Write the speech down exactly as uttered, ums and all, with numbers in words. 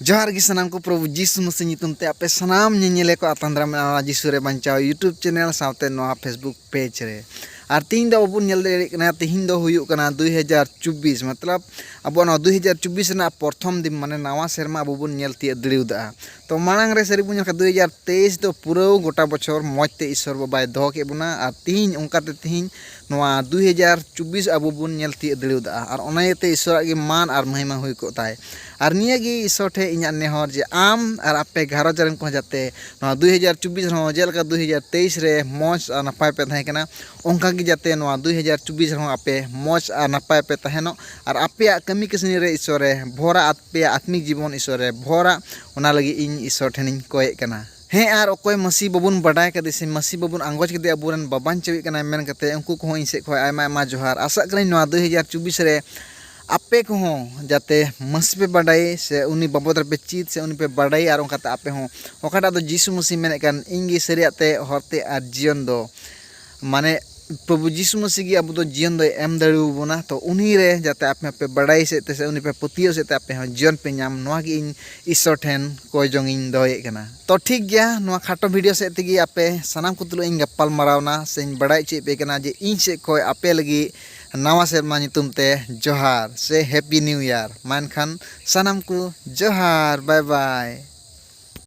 ᱡᱚᱦᱟᱨ ᱜᱮ ᱥᱟᱱᱟᱢ ᱠᱚ, ᱯᱨᱚᱵᱷᱩ ᱡᱤᱥᱩ ᱢᱟᱹᱥᱤ ᱧᱩᱛᱩᱢ ᱛᱮ ᱟᱯᱮ ᱥᱟᱱᱟᱢ ᱧᱮᱧᱮᱞᱤᱭᱟᱹ ᱠᱚ ᱟᱛᱟᱝ ᱫᱟᱨᱟᱢ ᱢᱮᱱᱟᱜᱼᱟ ᱱᱚᱣᱟ ᱡᱤᱥᱩ ᱨᱮ ᱵᱟᱧᱪᱟᱣ YouTube channel ᱥᱟᱶᱛᱮ ᱱᱚᱣᱟ Facebook page ᱨᱮ᱾ ᱟᱨ ᱛᱤᱦᱤᱧ ᱫᱚ ᱟᱵᱚ ᱵᱚᱱ ᱧᱮᱞ ᱫᱟᱲᱮᱭᱟᱜ ᱠᱟᱱᱟ, ᱛᱤᱦᱤᱧ ᱫᱚ ᱦᱩᱭᱩᱜ ᱠᱟᱱᱟ ᱫᱩᱭ ᱦᱟᱡᱟᱨ ᱪᱚᱵᱵᱤᱥ, ᱢᱚᱛᱞᱚᱵ ᱟᱵᱚᱣᱟᱜ ᱱᱚᱣᱟ ᱫᱩᱭ ᱦᱟᱡᱟᱨ ᱪᱚᱵᱵᱤᱥ ᱨᱮᱱᱟᱜ ᱯᱨᱚᱛᱷᱚᱢ ᱫᱤᱱ, ᱢᱟᱱᱮ ᱱᱟᱣᱟ ᱥᱮᱨᱢᱟ ᱟᱵᱚ ᱵᱚᱱ ᱧᱮᱞ ᱛᱤᱭᱳᱜ ᱫᱟᱲᱮᱭᱟᱫᱟ᱾ ᱛᱚ ᱢᱟᱲᱟᱝ ᱨᱮ ᱥᱟᱹᱨᱤ ᱵᱚᱱ ᱧᱮᱞ ᱠᱷᱟᱱ ᱫᱩᱭ ᱦᱟᱡᱟᱨ ᱛᱮᱭᱤᱥ ᱫᱚ ᱯᱩᱨᱟᱹ ᱜᱚᱴᱟ ᱵᱚᱪᱷᱚᱨ ᱢᱚᱡᱽ ᱛᱮ ᱤᱥᱥᱚᱨ ᱵᱟᱵᱟᱭ ᱫᱚᱦᱚ ᱠᱮᱫ ᱵᱚᱱᱟ, ᱟᱨ ᱛᱤᱦᱤᱧ ᱚᱱᱠᱟᱛᱮ ᱛᱤᱦᱤᱧ ᱱᱚᱣᱟ ᱫᱩᱭ ᱦᱟᱡᱟᱨ ᱪᱚᱵᱵᱤᱥ ᱟᱵᱚ ᱵᱚᱱ ᱧᱮᱞ ᱛᱤᱭᱳᱜ ᱫᱟᱲᱮᱭᱟᱫᱟ᱾ ᱟᱨ ᱚᱱᱟ ᱤᱭᱟᱹᱛᱮ ᱤᱥᱥᱚᱨᱟᱜ ᱜᱮ ᱢᱟᱱ ᱟᱨ ᱢᱚᱦᱤᱢᱟ ᱦᱩᱭ ᱠᱚᱜ ᱛᱟᱭ᱾ ᱟᱨ ᱱᱤᱭᱟᱹ ᱜᱮ ᱤᱥᱥᱚᱨ ᱴᱷᱮᱱ ᱤᱧᱟᱹᱜ ᱱᱮᱦᱚᱨ ᱡᱮ ᱟᱢ ᱟᱨ ᱟᱯᱮ ᱜᱷᱟᱨᱚᱸᱡᱽ ᱨᱮᱱ ᱠᱚᱦᱚᱸ ᱡᱟᱛᱮ ᱱᱚᱣᱟ ᱫᱩᱭ ᱦᱟᱡᱟᱨ ᱪᱚᱵᱵᱤᱥ ᱨᱮᱦᱚᱸ ᱡᱮᱞᱮᱠᱟ ᱫᱩᱭ ᱦᱟᱡᱟᱨ ᱛᱮᱭᱤᱥ ᱨᱮ ᱢᱚᱡᱽ ᱟᱨ ᱱᱟᱯᱟᱭ ᱯᱮ ᱛᱟᱦᱮᱸ ᱠᱟᱱᱟ, ᱚᱱᱠᱟ ᱜᱮ ᱡᱟᱛᱮ ᱱᱚᱣᱟ ᱫᱩᱭ ᱦᱟᱡᱟᱨ ᱪᱚᱵᱵᱤᱥ ᱨᱮᱦᱚᱸ ᱟᱯᱮ ᱢᱚᱡᱽ ᱟᱨ ᱱᱟᱯᱟᱭ ᱯᱮ ᱛᱟᱦᱮᱱᱚᱜ, ᱟᱨ ᱟᱯᱮᱭᱟᱜ ᱠᱟᱹᱢᱤ ᱠᱟᱹᱥᱱᱤ ᱨᱮ ᱤᱥᱥᱚᱨᱮ ᱵᱷᱚᱨᱟ, ᱟᱯᱮᱭᱟᱜ ᱟᱛᱢᱤᱠ ᱡᱤᱵᱚᱱ ᱤᱥᱥᱚᱨᱮ ᱵᱷᱚᱨᱟ, ᱚᱱᱟ ᱞᱟᱹᱜᱤᱫ ᱤᱧ ᱤᱥᱥᱚᱨ ᱴᱷᱮᱱᱤᱧ ᱠᱚᱭᱮᱜ ᱠᱟᱱᱟ᱾ ᱦᱮᱸ, ᱟᱨ ᱚᱠᱚᱭ ᱢᱟᱹᱥᱤ ᱵᱟᱵᱚᱱ ᱵᱟᱰᱟᱭ ᱠᱟᱫᱮ ᱥᱮ ᱢᱟᱹᱥᱤ ᱵᱟᱵᱚᱱ ᱟᱸᱜᱚᱪ ᱠᱮᱫᱮ ᱟᱵᱚᱨᱮᱱ ᱵᱟᱵᱟᱧᱪᱟᱣᱤᱡ ᱠᱟᱱᱟᱭ ᱢᱮᱱ ᱠᱟᱛᱮ, ᱩᱱᱠᱩ ᱠᱚᱦᱚᱸ ᱤᱧ ᱥᱮᱫ ᱠᱷᱚᱱ ᱟᱭᱢᱟ ᱟᱭᱢᱟ ᱡᱚᱦᱟᱨ᱾ ᱟᱥᱟᱜ ᱠᱟᱹᱱᱟᱹᱧ ᱱᱚᱣᱟ ᱫᱩᱭ ᱦᱟᱡᱟᱨ ᱪᱚᱵᱵᱤᱥ ᱨᱮ ᱟᱯᱮ ᱠᱚᱦᱚᱸ ᱡᱟᱛᱮ ᱢᱟᱹᱥᱤ ᱯᱮ ᱵᱟᱰᱟᱭ ᱥᱮ ᱩᱱᱤ ᱵᱟᱵᱚᱫ ᱨᱮᱯᱮ ᱪᱮᱫ ᱥᱮ ᱩᱱᱤ ᱯᱮ ᱵᱟᱰᱟᱭ, ᱟᱨ ᱚᱱᱠᱟᱛᱮ ᱟᱯᱮ ᱦᱚᱸ ᱚᱠᱟᱴᱟᱜ ᱫᱚ ᱡᱤᱥᱩ ᱢᱟᱹᱥᱤ ᱢᱮᱱᱮᱫ ᱠᱟᱱ, "ᱤᱧ ᱜᱮ ᱥᱟᱹᱨᱤᱭᱟᱜ ᱛᱮ, ᱦᱚᱨ ᱛᱮ ᱟᱨ ᱡᱤᱭᱚᱱ ᱫᱚ", ᱢᱟᱱᱮ ᱯᱨᱚᱵᱷᱩ ᱡᱤᱥᱩ ᱢᱟᱹᱥᱤ ᱜᱮ ᱟᱵᱚ ᱫᱚ ᱡᱤᱭᱚᱱ ᱫᱚᱭ ᱮᱢ ᱫᱟᱲᱮᱭᱟᱵᱚᱱᱟ᱾ ᱛᱚ ᱩᱱᱤ ᱨᱮ ᱡᱟᱛᱮ ᱟᱯᱮ ᱦᱚᱸᱯᱮ ᱵᱟᱰᱟᱭ ᱥᱮᱫ ᱛᱮ ᱥᱮ ᱩᱱᱤ ᱯᱮ ᱯᱟᱹᱛᱭᱟᱹᱣ ᱥᱮᱫ ᱛᱮ ᱟᱯᱮ ᱦᱚᱸ ᱡᱤᱭᱚᱱ ᱯᱮ ᱧᱟᱢ, ᱱᱚᱣᱟ ᱜᱮ ᱤᱧ ᱤᱥᱥᱚᱨ ᱴᱷᱮᱱ ᱠᱚᱭ ᱡᱚᱝ ᱤᱧ ᱫᱚᱦᱚᱭᱮᱫ ᱠᱟᱱᱟ᱾ ᱛᱚ ᱴᱷᱤᱠ ᱜᱮᱭᱟ, ᱱᱚᱣᱟ ᱠᱷᱟᱴᱚ ᱵᱷᱤᱰᱤᱭᱳ ᱥᱮᱫ ᱛᱮᱜᱮ ᱟᱯᱮ ᱥᱟᱱᱟᱢ ᱠᱚ ᱛᱩᱞᱩᱡ ᱤᱧ ᱜᱟᱯᱟᱞ ᱢᱟᱨᱟᱣᱱᱟ ᱥᱮᱧ ᱵᱟᱲᱟᱭ ᱦᱚᱪᱚᱭᱮᱫ ᱯᱮ ᱠᱟᱱᱟ ᱡᱮ ᱤᱧ ᱥᱮᱫ ᱠᱷᱚᱱ ᱟᱯᱮ ᱞᱟᱹᱜᱤᱫ ᱱᱟᱣᱟ ᱥᱮᱨᱢᱟ ᱧᱩᱛᱩᱢ ᱛᱮ ᱡᱚᱦᱟᱨ ᱥᱮ ᱦᱮᱯᱤ ᱱᱤᱭᱩ ᱤᱭᱟᱨ᱾ ᱢᱟ ᱮᱱᱠᱷᱟᱱ ᱥᱟᱱᱟᱢ ᱠᱚ ᱡᱚᱦᱟᱨ, ᱵᱟᱭ ᱵᱟᱭ᱾